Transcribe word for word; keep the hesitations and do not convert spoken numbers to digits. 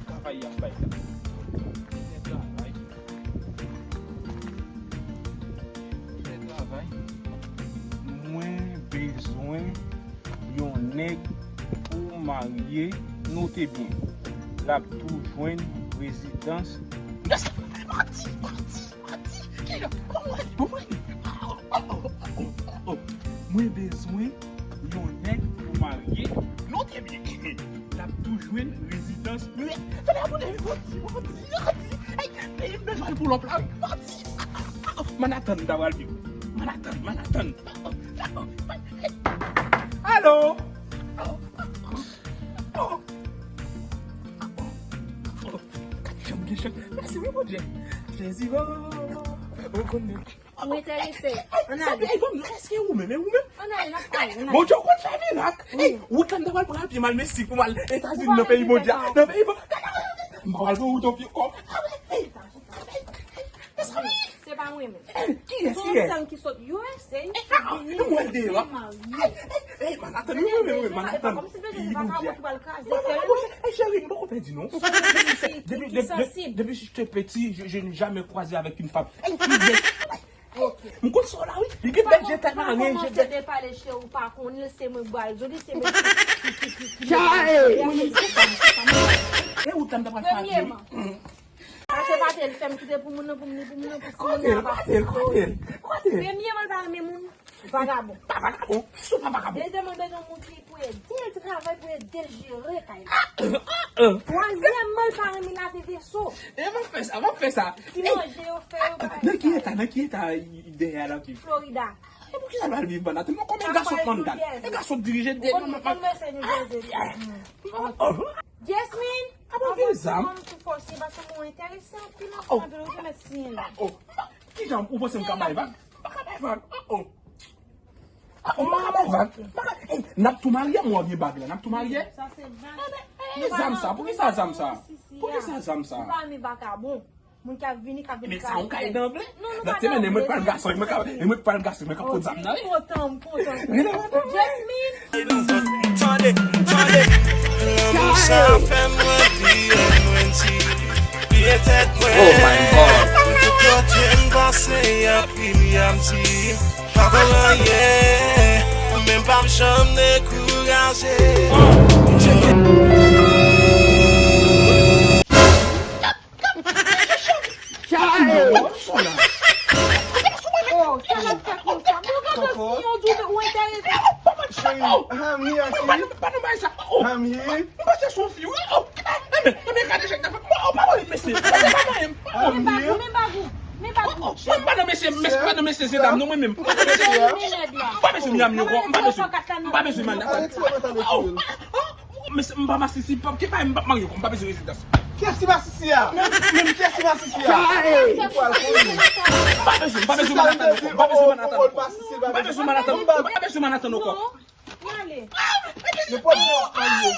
Travay y ap bay la. Fè travay. Fè travay. Mwen bezwen yon nèg pou marye, note byen. L ap tou jwenn rezidans. Yes! Mati, mati, mati. Ki jan? Kòman li? Mwen bezwen yon nèg pou marye. Note byen. L ap tou jwenn rezidans. Fè la boule, mati, mati, mati. Ey, peyi m bezwen pou lòp la, wi. Mati. Manhattan, m ta pral viv. Manhattan, Manhattan. Alo! Gade jan m gen chans. Mèsi wi, Bondye. Jezi, oh, oh, oh, oh. Ou enterese? Ann ale. Ey, ban m, èske ou menm, e ou menm? Ann ale, n ap pale, ann ale. Bondye, ou konn fè mirak. Ey, wout la, m ta pral pran pye m al Meksik pou m al Etazini, nan peyi Bondye a. Nan peyi Bondye. M pa pral pran wout an pye kò. Ey, ey, ey. Mezanmi! Se pa mwen menm. Kiyès, kiyès? Se yon sè m ki sot U S A, ki vini isit marye. Ey, Manhattan, wi, wi, wi, Manhattan. Peyi Bondye a. Ey, cheri, m poko pèdi, non. Depi, depi, depi, depi je suis petit, je, je n'ai jamais croisé avec une femme. Ey, kiyès? M konn sa w la, wi. Li gen bèl je t'aime, je t'aime. Kòmanse depale, cheri, ou pa konnen l, se mwen k ba l jodi, se mwen ki, ki, ki, ki, ki. Chae! E wout la, m ta pral fè avye, wi. Premyeman. Paske pa te l fè m kite pou moun nan, pou m ni pou moun nan, pou si moun nan pa. Kote l, kote l, kote l, kote l? Premyeman, l pa renmen moun. Vagabon. Pa vagabon. Si w pa vagabon. Dezyèmman, l bezwen moun ki pou ede l travay, pou ede l jere kay la. Twazyèmman, l pa renmen lave veso. E m ap fè sa, m ap fè sa. Ti manje yo fè yo, bagay sa yo. Nan ki eta, nan ki eta dèyè a l ap viv? Florida. E poukisa l pa al viv Manhattan? Konbyen gason k Manhattan? E gason k dirije de. Ou konn, ou konn mesye New Jersey? Jasmine! Apa w gen zam? Mwen sou fòs li, paske mwen enterese anpil, anpil, anpil, ou te mèt siyen la. Oh, oh. Kijan ou panse m ka bay vag? M pa ka bay vag. Oh, oh. Ah, oh, m pa ka bay vag. M pa ka, ey, n ap tou marye, mwen gen bag la. N ap tou marye. Sa se vag. Eh, zam sa, poukisa zam sa? Poukisa zam sa? Nou pa renmen vakabon. Moun k ap vini, k ap vin. Men sa yon kay danble. Non, nou pa danble. Mwen pral gason, mwen ka, mwen pral gason, mwen ka pot zam nan. M kontan, m kontan. Rele mwen. Jasmine. Tande, tande. Lanmou sa fè mwen bliye mwen ti. Bliye tèt mwen. Oh my God. Tout kote m pase, y ap ri m, y ap di pa fè anyen. Men m p ap janm dekouraje. Check it. Chae! Oh, sa l ap fè konsa? Bon, gade si yon jou ou enterese. Cheri, Hami, Hami. Hami. M panse se yon fi, wi. Oh, enben, enben, gade jan l ap fè. Oh, pa voye mesye. Mesye pa voye m. Oh, men bagou, men bagou, men bagou. Oh, oh, mwen pa nan mesye, mesye, pa nan mesye, se dam, non, mwen menm. M pa bezwen Miami ankò, m pa bezwen, m pa bezwen Manhattan. Oh, oh, oh. Mesye, m pa masisi, pa, ki pa, m pa marye ankò, m pa bezwen rezidans. Kiyès ki masisi a? Menm, menm, kiyès ki masisi a? Ou pral konnen. M pa bezwen, m pa bezwen Manhattan ankò, m pa bezwen Manhattan ankò. M pa bezwen Manhattan, m pa bezwen Manhattan ankò. Nenpòt jan w ap marye.